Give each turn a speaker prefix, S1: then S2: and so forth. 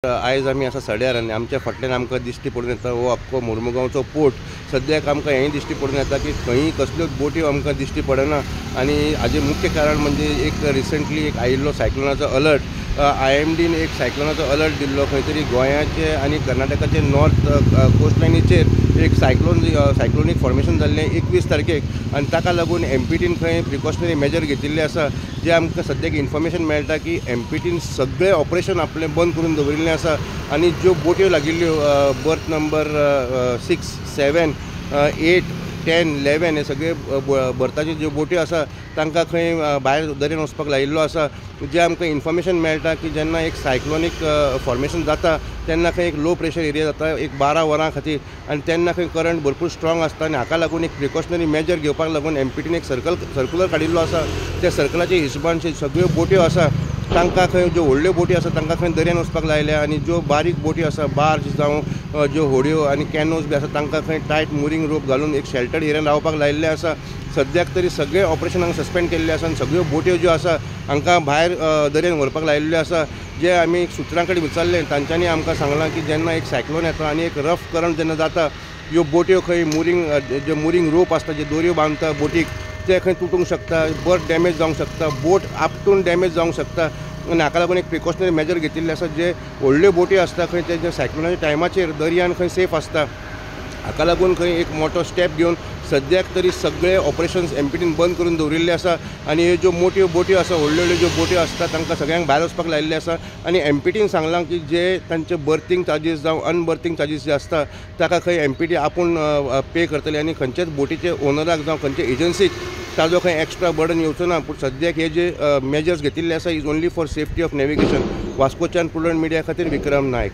S1: आयज आमी आसा सड्यार आनी आमच्या फाटल्यान आमकां दिश्टी पडून येता हो आख्खो मोर्मुगांवचो पोर्ट. सद्याक आमकां हेंय दिश्टी पडून येता की खंय कसल्योच बोट्यो आमकां दिश्टी पडना आनी हाजें मुख्य कारण म्हणजे एक रिसंटली एक आयिल्लो सायक्लोनाचो अलर्ट. IMDन एक सायक्लोनाचो अलर्ट दिल्लो खंय तरी गोंयाचे आनी कर्नाटकाचे नॉर्थ कोस्ट लायनीचेर एक सायक्लोनीक फॉर्मेशन जाल्लें 21 तारखेक आनी ताका लागून MPTन खंय प्रिकॉशनरी मेजर घेतिल्ले आसा. जे आमकां सद्याक इन्फॉर्मेशन मेळटा की MPTन सगळें ऑपरेशन आपलें बंद करून दवरिल्लें आसा आनी ज्यो बोट्यो लागिल्ल्यो बर्थ नंबर 6, 7, 8, 10, 11 हे सगळे बर्थाच्यो ज्यो बोट्यो आसा तांकां खंय भायर दर्यान वचपाक लायिल्लो आसा. जे आमकां इन्फॉर्मेशन मेळटा की जेन्ना एक सायक्लोनीक फॉर्मेशन जाता तेन्ना खंय एक लो प्रेशर एरिया जाता एक 12 वरां खातीर आनी तेन्ना खंय करंट भरपूर स्ट्रॉंग आसता आनी हाका लागून एक प्रिकॉशनरी मेजर घेवपाक लागून MPTन एक सर्कुलर काडिल्लो आसा. त्या सर्कलाच्या हिशोबान सगळ्यो बोट्यो आसा तांकां खंय ज्यो व्हडल्यो बोटी आसा तांकां खंय दर्यान वचपाक लायल्या आनी ज्यो बारीक बोटी आसा बार्ज जावं ज्यो होडयो आनी कॅनोज बी आसा तांकां खंय टायट मुरींग रोप घालून एक शेल्टर्ड एरियान रावपाक लायिल्लें आसा. सद्याक तरी सगळे ऑपरेशन हांगा सस्पेंड केल्लें आसा आनी सगळ्यो बोट्यो ज्यो आसा हांकां भायर दर्यान व्हरपाक लायिल्ल्यो आसा. जे आमी सुत्रां कडेन विचारलें तांच्यांनी आमकां सांगलां की जेन्ना एक सायक्लोन येता आनी एक रफ करंट जेन्ना जाता ह्यो बोट्यो खंय मुरींग जे मुरींग रोप आसता जे दोरयो बांदता बोटीक ते खंय तुटूंक शकता, बर्थ डॅमेज जावंक शकता, बोट आपटून डॅमेज जावंक शकता आनी हाका लागून एक प्रिकॉशनरी मेजर घेतिल्लें आसा. जे व्हडल्यो बोट्यो आसता खंय ते सायक्लोनाच्या टायमाचेर दर्यान खंय सेफ आसता हाका लागून खंय एक मोठो स्टेप घेवन सद्याक तरी सगळे ऑपरेशन्स MPTन बंद करून दवरिल्ले आसा आनी ह्यो ज्यो मोट्यो बोट्यो आसा व्हडल्यो व्हडल्यो ज्यो बोट्यो आसता तांकां सगळ्यांक भायर वचपाक लायिल्ले आसा आनी MPTन सांगलां की जे तांचे बर्थींग चार्जीस जावं अनबर्थींग चार्जीस जे आसता ताका खंय MPT आपूण पे करतले आनी खंयच्याच बोटीचे ओनराक जावं खंयचे एजन्सीक ताजो खंय एक्स्ट्रा बर्डन येवचो ना. पूण सद्याक हे जे मेजर्स घेतिल्ले आसा is only for safety of navigation. वास्कोच्यान प्रुडंट मिडिया खातीर विक्रम नायक.